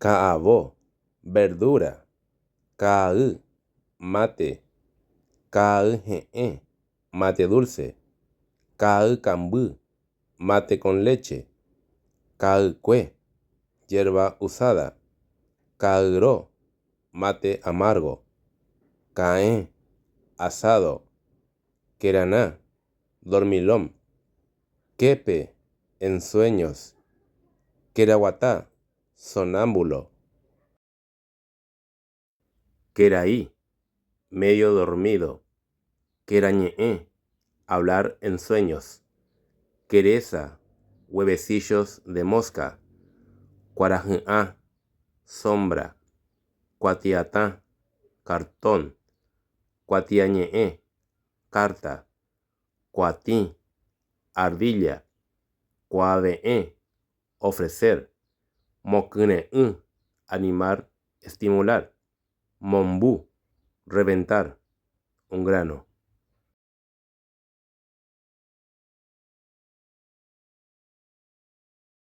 Ka'avo, verdura. Ka'ay, mate. Ka'ay he'ẽ, mate dulce. Ka'ay kamby, mate con leche. Ka'aykue, yerba usada. Ka'ayro, mate amargo. Ka'ẽ, asado. Kerana, dormilón. Képe, en sueños. Keraguata, sonámbulo. Kerai, medio dormido. Kerañe'ẽ, hablar en sueños. Keresa, huevecillos de mosca. Kuarahy'ã, sombra. Kuatiatã, cartón. Kuatiañe'ẽ, carta. Kuatĩ, ardilla. Kuave'ẽ, ofrecer. Mokyre'ỹ, animar, estimular. Mombu, reventar un grano.